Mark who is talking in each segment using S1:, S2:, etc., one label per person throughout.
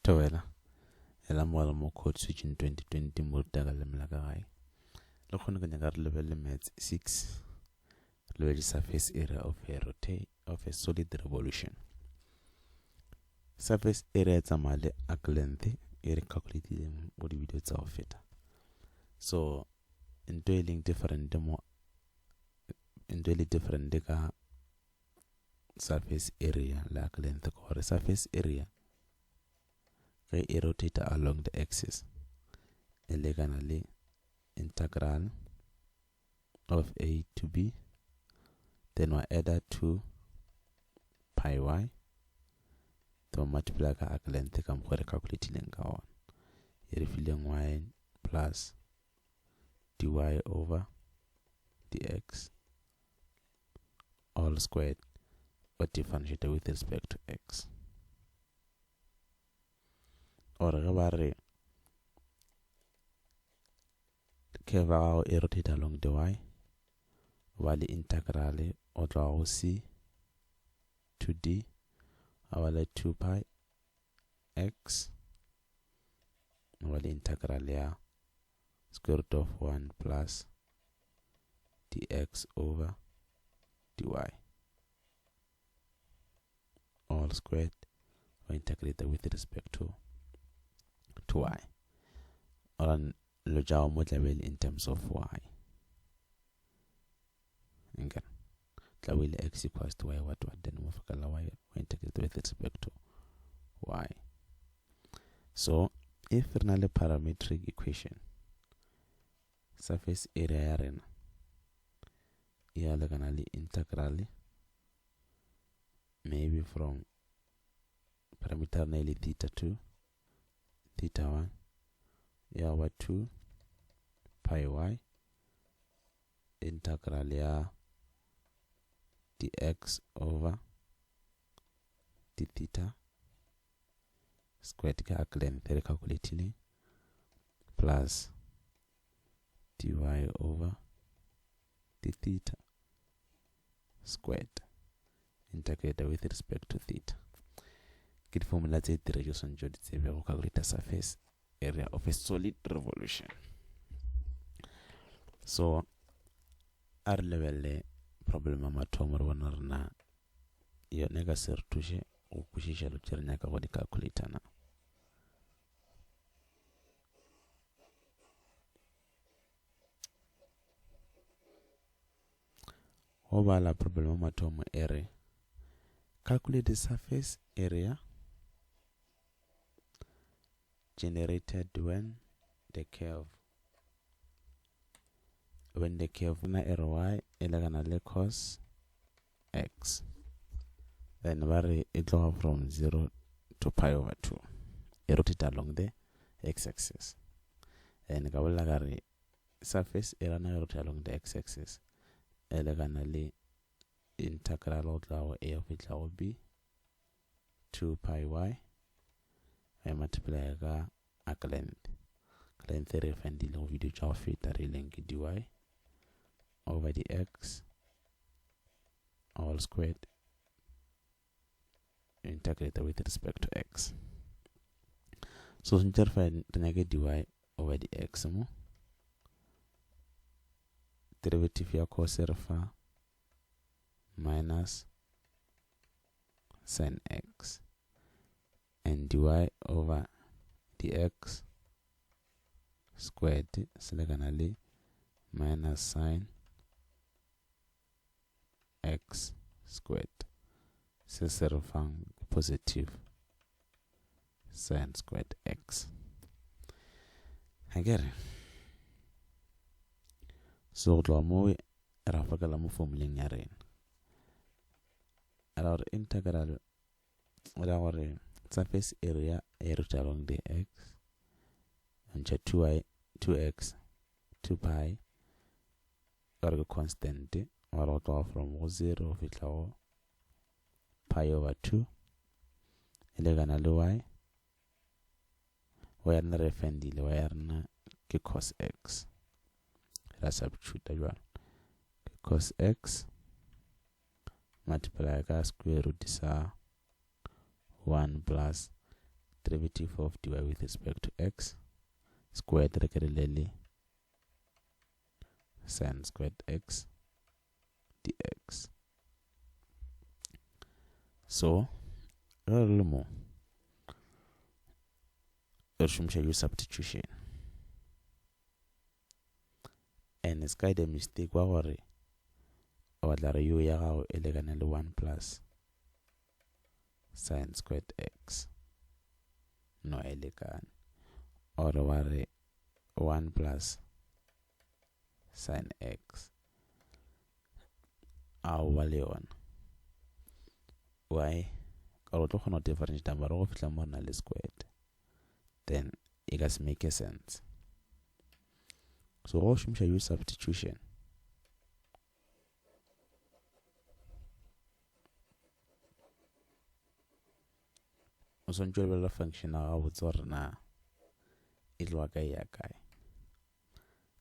S1: Thobela, e la mogala mo Code Switching 2020 mo ruta ka leleme la ka gae. Le kgone ke nyaka re lebelele Maths 6, re lebelele surface area of a rotate of a solid revolution. Surface area e tsamaya le arc length e re calculatileng go di-video tsa go feta. So nto e leng different mo nto e le different ka surface area le arc length ke gore surface area ge e rotate along the axis e lekana le integral of a to b then wa add 2 pi y then multiply ka arc length ka mokgwa re calculatileng ka ona e re fileng y plus dy over dx all squared or differentiate with respect to x or ge ba re curve ya gago e rotate along the y ba le integral o tloga go c to d a ba le 2 pi x ba le integral ya square root of 1 plus dx over dy all squared or integrated with respect to to y or lo tša mo tlabe in terms of y nkere tlabe ile x equals to y what what then mo fokela y o integrate with respect to y. So if re na le parametric equation, surface area ya rena e ya lekana le integral maybe from parameter na ile theta 2 theta 1 ya ba 2 pi y integral ya dx over d theta squared ke arc length re calculatileng plus dy over d theta squared integrated with respect to theta. Ke di-formula tse tire tše swantšo di tsebe go calculate surface area of a solid revolution. So a re lebelele problem ya mathomo re bona rena yone ka se re thuše go kwešiša dilo tše re nyaka go di calculator na. Go bala problem ya mathomo e re calculate the surface area generated when the curve when the curve na e re y e lekana le cos x, then ba re e tloga from 0 to pi over 2, e rotate along the x axis. And ka bolela ka re surface e rana e rotate along the x axis e lekana le integral go tloga go a go fihla go b 2 pi y e multiply ka arc length. Length e re fandile go video tša go feta re leng ke dy over dx all squared integrated with respect to x. So swantše re fa re nyake dy over dx mo derivative ya cos re fa minus sin x and dy over dx squared se lekana le minus sin x squared, se se re fang positive sin squared x. Akere so go tloga mo ra fokela mo formuleng ya rena ra gore integral ra gore surface area e re along the x ntšha 2y 2x 2 pi ka re ke constant wa re go tloga from go 0 go fihla go pi over 2 e lekana le y y ya rena re fendile y ya rena ke cos x ra substitute jwalo ke cos x multiply ka square root sa 1 plus Derivative of dy with respect to x squared re kry-ile le sin squared x dx. So ge re le mo re šomiša u substitution and se ka the mistake wa gore o batla re u ya gago e lekane le 1 plus sin squared x no e lekane or wa re 1 plus sin x a o ba le yona why ka gore o tlo kgona go differentiate mara go fihla mo re na le squared then e ka se make sense so go šomiša u substitution o swantše o lebelela function ya gabotse gore na e tloga kae ya kae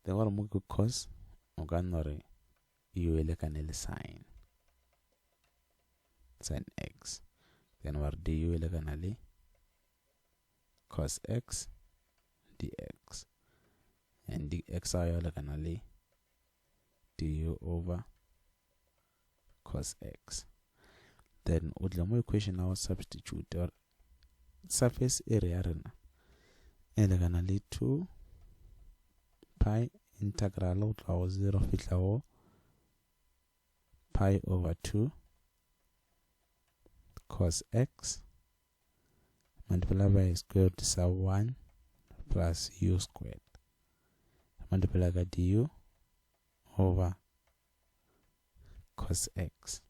S1: then gore mo ke cos o ka nna gore u e lekane le sin sin x then wa re du e lekana le cos x dx and dx a yo lekana le du over cos x then o tla mo equation ya go substitute or surface area ya rena e lekana le 2 pi integral go tloga go 0 fihla go pi over 2 cos x multiply by square root sa 1 plus u squared multiply ka du over cos x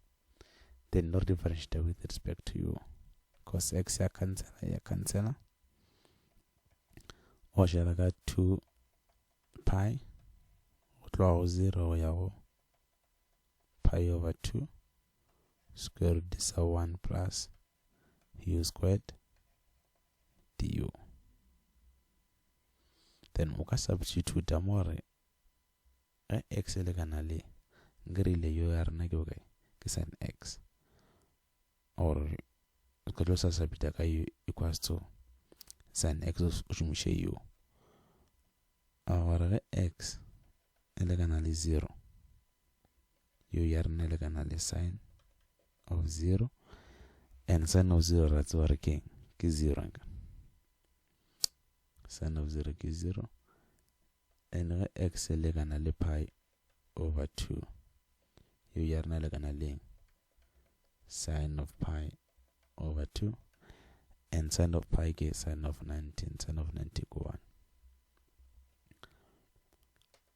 S1: then not differentiate with respect to u cos x ya cancela ya cancela o šala ka 2 pi go tloga go 0 go ya go pi over 2 square root sa 1 plus u squared du then o ka substitute mo gore ge x e lekana le nkerile yo ya rena ke bokae ke sin x or o ka tlo sa substitute ka u equals to sin x o šomiše u a gore ge x e lekana le 0 u ya rena e lekana le sin of 0 and sin of 0 ra tseba re keng ke 0 nka sin of 0 ke 0 and ge x e lekana le pi over 2 u ya rena e lekana leng sin of pi over 2 and sin of pi ke sin of 19 sin of 90 ke 1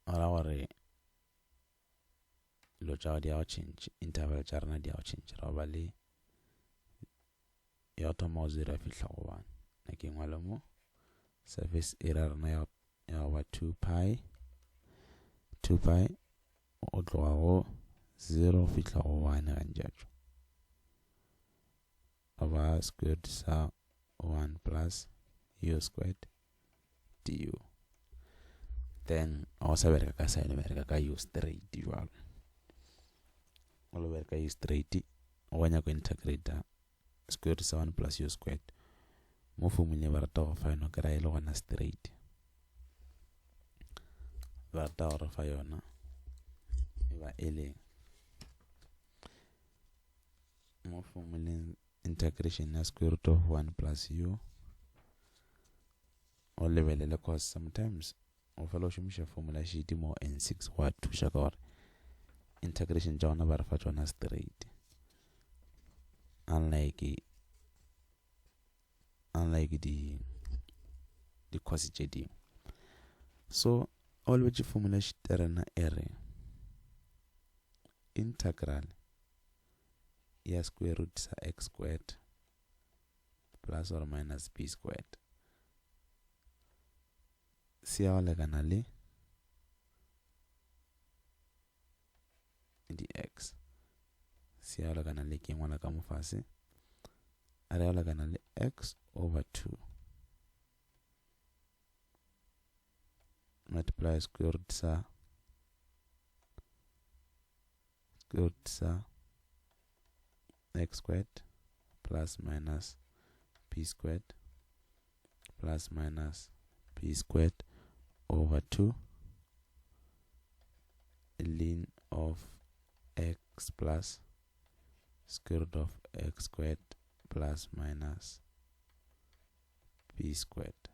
S1: ora gore dilo tša di ya go change interval tša rena di ya go change ra ba le ya go thoma go zero ya fihla go one na ke ngwale mo surface area rena ya go ba 2 pi 2 pi go tloga go 0 go fihla go 1 gantšatšo ba squared sa 1 plus u squared du then o sa bereka ka sine bereka ka u straight jwalo o lo bereka u straight o nyaka integrate square root sa 1 plus u squared mo formuleng ba rata go fa yona kry e le gona straight ba rata go re fa yona e ba e leng mo formuleng integration ya square root of 1 plus u o lebelele cause sometimes o fela o šomiša formula sheet mo n6 go a thuša ka gore integration tša gona ba re fa tšona straight unlike unlike di di-course tše dingwe so o lebetše formula sheet ya rena e re integral ya square root sa x squared plus or minus b squared se ya go lekana le dx se ya go lekana le ke ngwala ka mofase a re ya go lekana le x over 2 multiply square root sa square root sa x squared plus minus b squared. plus minus b squared over 2 ln of x plus square root of x squared plus minus b squared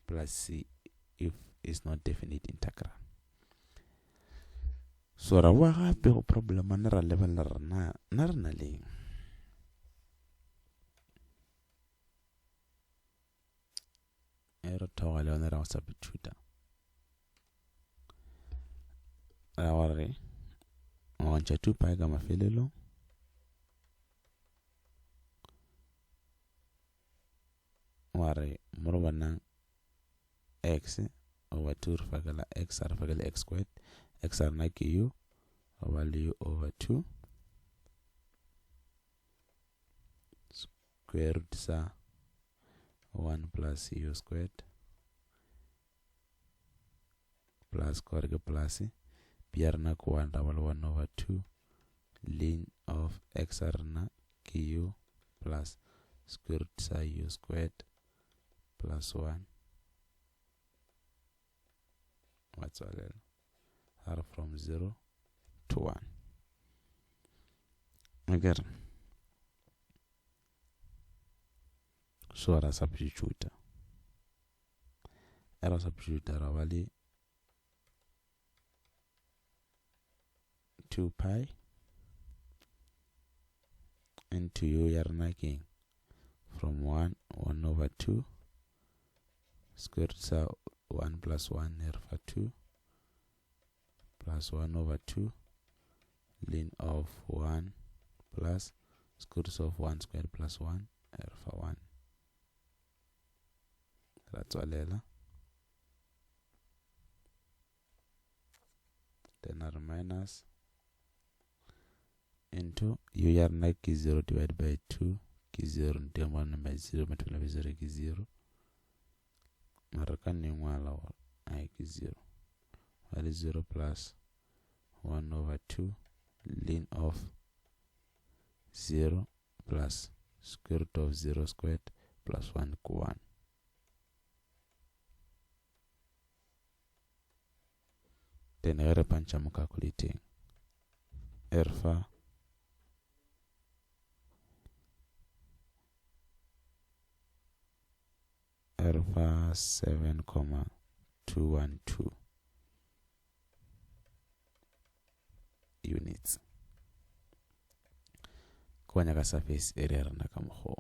S1: plus c if is not definite integral. So ra boa gape go problem ne ra lebelela rena na re na leng e re thoga le yone ra go substituta ra gore go ntšha 2 pi ka mafelelong wa re mo re bonang x over 2 re fakela x a re fakele x squared x a rena ke u goba le u over 2 square root sa 1 plus u squared plus ka gore ke plus b ya rena ke 1 ra ba le 1 over 2 ln of x ya rena ke u plus square root sa u squared plus 1 wa tswalela r from 0 to 1 akere so ra substitute ra substitute ra ba le 2 pi into u ya rena keng from 1 1 over 2 square root sa 1 plus 1 e re fa 2 plus 1 over 2 ln of 1 plus square root of 1 squared plus 1 e re fa 1 ra tswalela then a re minus into u ya rena ke 0 divided by 2 ke 0 nteng ba number 0 multiply by 0 ke 0 mara ka nne ngwala gore ai ke 0 ba le 0 plus 1 over 2 ln of 0 plus square root of 0 squared plus 1 ke 1. Then ge re pantšha mo calculating e re fa e re fa 7,212 units. Ke wa nyaka surface area rena ka mokgwa.